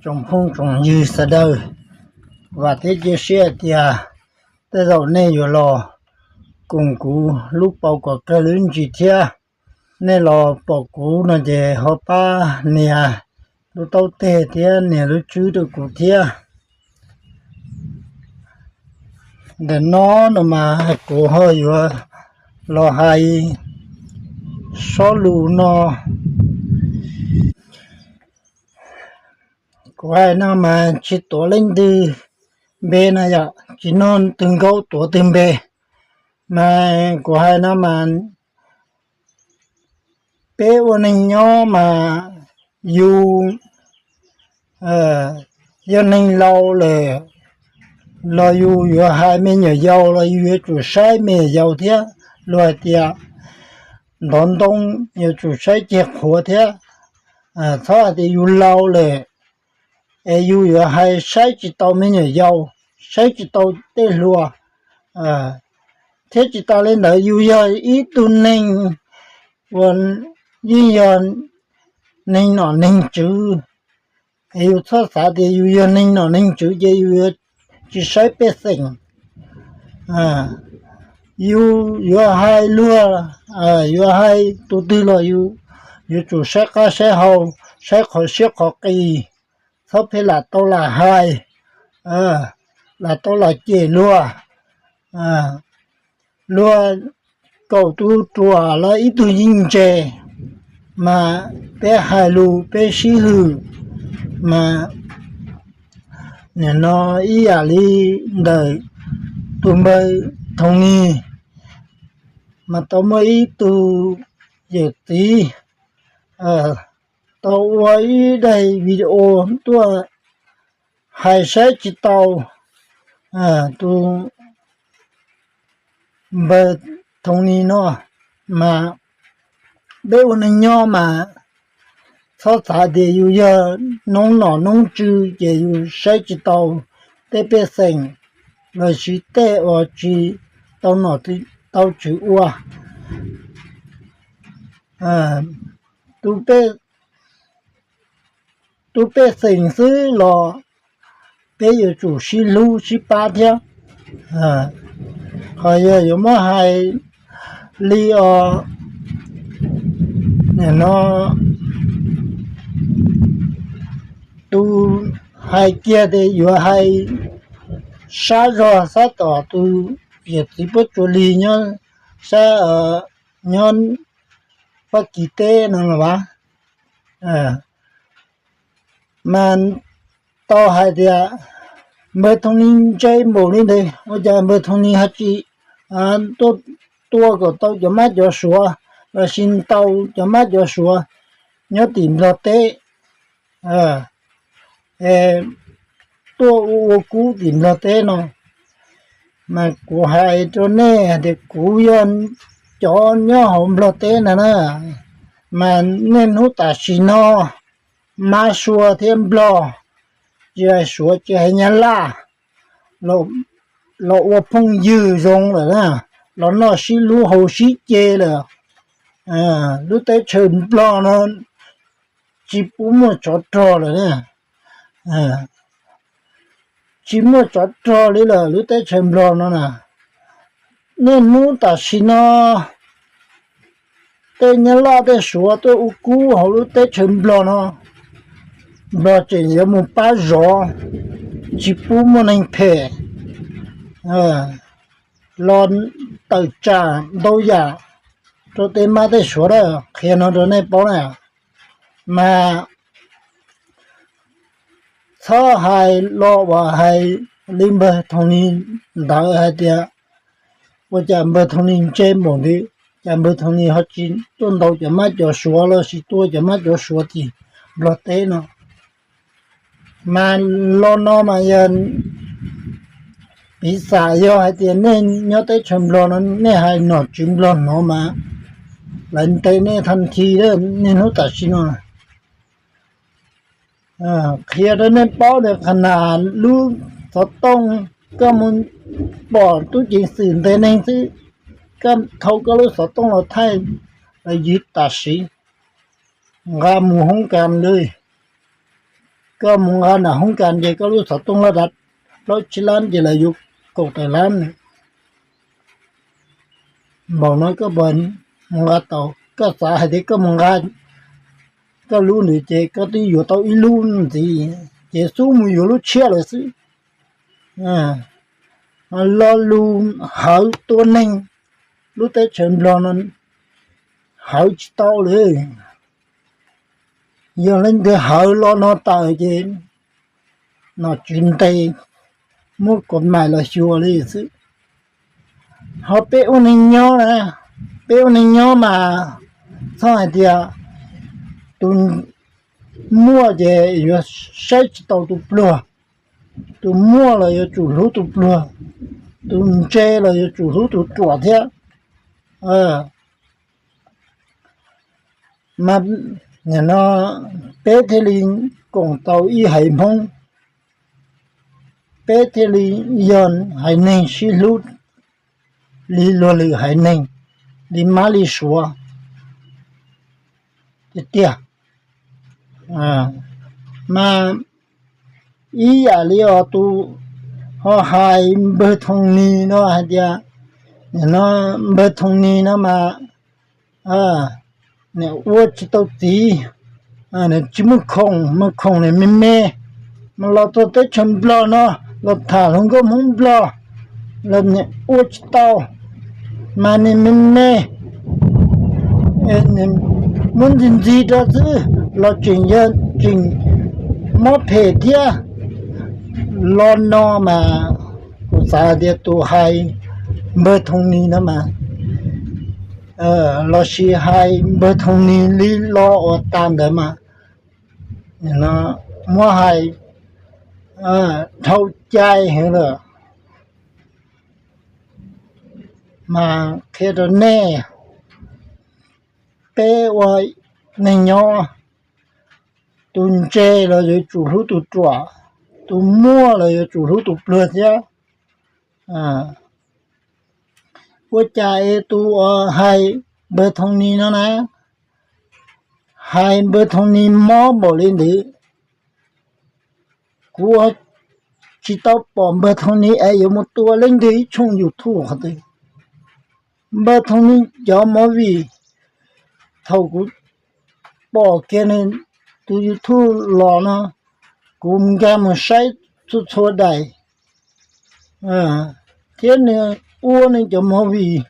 Tsoom phooj tsoom ywg sawv daws, vam thiab cia siab tias tej zaum nej yuav los koom kuv lub paus kom kawg lub ntsis thiab. Nej los pom kuv no ces ho pab nias lub taub teg thiab nias lub tswb rau kuv thiab. Ntawm no no mas kuv ho yuav los hais sob lus no. Kuv hais no mas tsis tuav leej twg npe na yom, tsis nug twg nkaub tuav twg npe. Mas kuv hais no mas peb ua neeg nyob mas yus yog neeg laus lawm los yus yuav hais me nyuam yaus los yus yuav tsum saib me nyuam yaus thiab. Luag hais tias ntov ntoo yuav tsum saib ceg qhuav thiab. Txhob hais tias yus laus lawm es yus yuav hais saib tsis tau me nyuam yaus, saib tsis tau tej hluas. Thiab tsis tas li ntawd yus yog ib tug neeg uas yeej yog neeg nom neeg tswv, es yus txhob xav tias yus yog neeg nom neeg tswv ces yus yuav tsis saib pej xeem. Yus yuav hais luag, yuav hais tus twg los yus yuav tsum saib qab saib hau, saib qhov siab qhov qis, txhob pheej lam tau lam hais, lam tau lam cem luag. Luag kaum tus ruam los ib tug yeej ntse, mas peb hais lus peb sib hwm, mas nim no ib yam li ntawm tus npawg Thoo Ni, mas tau muaj ib tug yawm txiv tau ua ib daim video tuaj hais saib tsis tau tus npawg Thoo Ni no, mas peb ua neeg nyob mas txhob xav tias yus yog noob nom noob tswv ces yus saib tsis tau tej pej xeem los sis tej uas tsis tau nom tau tswv ua. Tus pej xeem xwb los peb yuav tsum sib hlub sib pab thiab. Qhov yog yuav muab hais li os, nim no tus hais kiag tias yuav hais sab zog sab tom tus yawm txiv Pob Tsuas Lig nyob sab, nyob Fab Kis teb no los as, mas tau hais tias npawg Thoo Ni ntse npaum li ntawd ua cas npawg Thoo Ni ho tsis tuaj tua kom tau cov mab cov suav los sis ntaus cov mab cov suav nyob tim Nplog teb, tuaj ua ua kub tim Nplog teb no. Mas kuv hais rau nej hais tias kuv yog cov nyob hauv Nplog teb na na, mas niaj hnub tam sim no Mab Suav thiab Nplog, tsis hais Suav tsis hais Nyab Laj, los ua phooj ywg zoo lawm na, los noj sib hlub haus sib ce lawm. Lub teb chaws Nplog no tsis pub muaj tsov rog lawm na, tsis muaj tsov rog li lawm lub teb chaws Nplog no na. Niaj hnub tam sim no tej Nyab Laj tej Suav tuaj ua kub hauv lub teb chaws Nplog no, Nplog tseem yuav mus pab zov, tsis pub muaj neeg phem los tawm tsam ntau yam rau tej Mab tej Suav na, qhia no rau nej paub na. Mas txhob hais lo uas hais li npawg Thoo Ni ntawd hais tias ua cas npawg Thoo Ni ntse npaum ntawd, cas npawg Thoo Ni ho tsis tuaj ntaus cov Mab cov Suav los sis tua cov Mab cov Suav tim Nplog teb no. Mas lo no mas yog piv xam yog hais tias nej nyob teb chaws Nplog no nej hais nom tswv Nplog hnov mas lawv ntes nej thaj thi niaj hnub tam sim no. Qhia rau nej paub tias qhov nas lub xov tooj, koj mus pom tub ceev xwm ntes neeg xwb, koj thau koj lub xov tooj los thaij, los ywg tam sim, nqa mus hoob kas lawm. Koj mus nqa nram hoob kas ces koj lub xov tooj loj dav plaub tsib lab ces lawv yuav kaum tawm lab. Npaum no koj puas mus nqa tau? Koj xav hais tias koj mus nqa koj lub ntawd ces koj twb yuav tau ib lub ntxiv, ces xub mus yuav lub tshiab lawm xwb. Lo lus hawv tua neeg lub teb chaws Nplog no hawv tsis tau li. Yog leej twg hawv lo no tawm ces nom tswv ntes muab kom maim los xyuas li xwb. Ho peb ua neeg nyob na, peb ua neeg nyob mas txhob hais tias tus muaj ces yuav saib tsis tau tus pluag. Tus muaj los yuav tsum hlub tus pluag, tus ntse los yuav tsum hlub tus ruam thiab. Mas nim no peb thiaj li koom tau ib haiv Hmoob, peb thiaj li yog haiv neeg sib hlub li luag lwm haiv neeg, li mab li suav tiag tiag. Mas ib yam li os tus ho hais npawg Thoo Nis no hais tias, nim no npawg Thoo Nis no mas nws ua tsis tau txiv, nws tsis muaj khoom, muaj khoom nws me me, mas los txog teb chaws Nplog no los tham hluas nkauj Hmoob Nplog los nws ua tsis tau, mas nws me me, muab ntxi ntxi rau xwb los tseem yog tseem mob phem thiab. Lo no mas kuv xav tias tus hais npawg Thoo Nis no mas, lossis hais npawg Thoo Nis li lo uas tas ntawd mas, muab hais dhau cai heev lawm. Mas qhia rau nej, peb ua neeg nyob, tus ntse los yuav tsum hlub tus ruam, tus muaj los yuav tsum hlub tus pluag thiab. Ua cas es tus uas hais npawg Thoo Nis no na, hais npawg Thoo Nis mob npaum li ntawd. Kuv tsis tau pom npawg Thoo Nis es yuav mus tua leej twg ib tshooj YouTube qhov twg. Npawg Thoo Nis cov movie, thaum kuv pom kiag nws tus YouTube los no, kuv nkag mus saib txhua txhua daim, thiab nws ua nws cov movie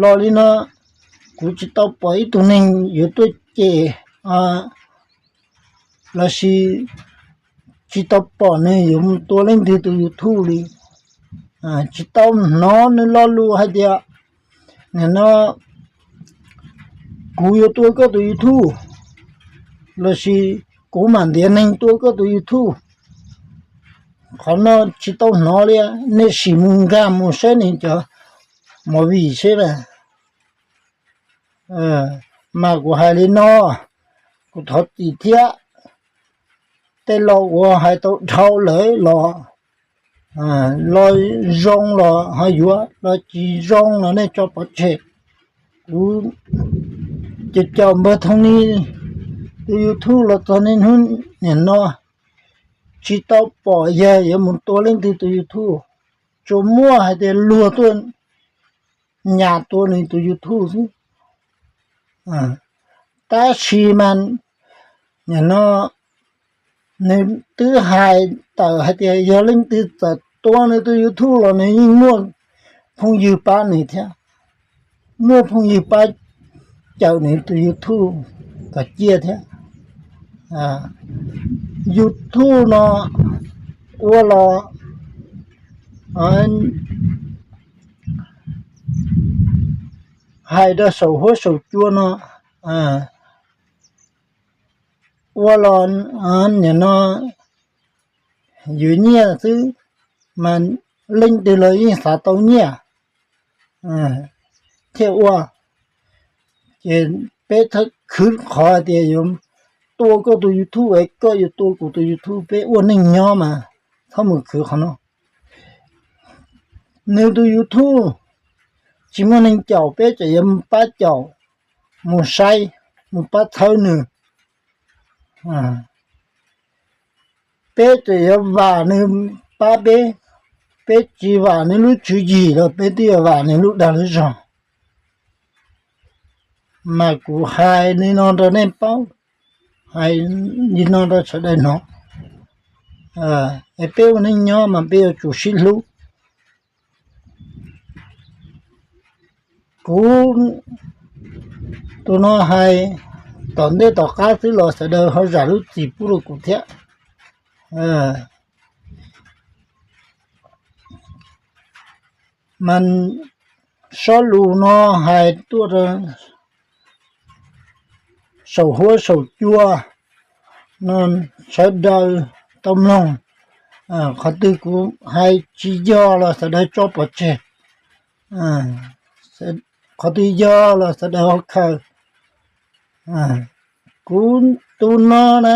los li no, kuv tsis tau pom ib tug neeg yuav tuaj cem lossis tsis tau pom nws yuav mus tua leej twg tus YouTube li. Tsis tau hnov nws lo lus hais tias, nim no kuv yuav tua koj tus YouTube lossis kuv mam ntiav neeg tua koj tus YouTube. Qhov no tsis tau hnov li, nej sim mus nkag mus saib nws cov movie seb na. Mas kuv hais li no, kuv thov txim thiab, tej lo uas hais tau dhau lawm los, los zoo los ho yuav, los tsis zoo los nej tso pov tseg. Kuv ces caum npawg Thoo Nis tus YouTube los txog niaj hnub nim no tsis tau pom yawg yuav mus tua leej twg tus YouTube, tsuas muaj hais tias luag tuaj nyas tua nws tus YouTube xwb. Tab sis mas nim no nws twb hais tawm hais tias yog leej twg txawm tua nws tus YouTube los nws yeej muaj phooj ywg pab nws thiab, muaj phooj ywg pab cawm nws tus YouTube kom ciaj thiab. YouTube no ua los hais rau saum huab saum cua no, ua los nim no yuav nyiaj xwb, mas leej twg los yeej xav tau nyiaj thiaj ua. Ces peb txhob khwv qhov tias yuav tua koj tus YouTube es koj yuav tua kuv tus YouTube, peb ua neej nyob mas txhob mus khwv qhov no. Nws tus YouTube tsis muaj neeg caum, peb tseem yuav mus pab caum, mus saib, mus pab txhawb nws. peb tseem yuav vam nws pab peb, peb tsis vam nws lub tswv yim los peb twb yuav vam nws lub dag lub zog. Mas kuv hais li no rau nej paub, hais li no rau sawv daws hnov. Es peb ua neej nyob mas peb yuav tsum sib hlub. Kuv tus no hais tom ntej tom qab xwb los sawv daws ho zam lub txim pub rau kuv thiab. Mas sob lus no hais tuaj rau saum huab saum cua no sawv daws tau mloog. Qhov twg kuv hais tsis yog los sawv daws tso pov tseg, qhov twg yog los sawv daws ho khaws. Kuv tus no na,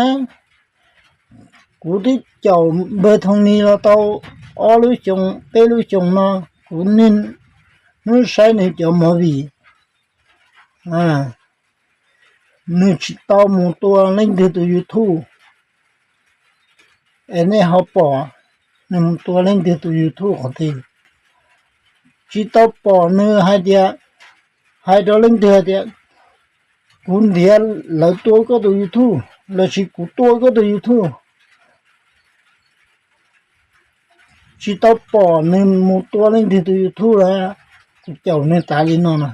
kuv twb caum npawg Thoo Ni los tau ob lub xyoo peb lub xyoo no, kuv niaj hnub saib nws cov movie. Nws tsis tau mus tua leej twg tus YouTube, es nej ho pom nws mus tua leej twg tus YouTube qhov twg? Tsis tau pom nws hais tias, hais rau leej twg hais tias kuv ntiav lawv tua koj tus YouTube lossis kuv tua koj tus YouTube. Tsis tau pom nws mus tua leej twg tus YouTube lawm. Kuv caum nws tas li no no.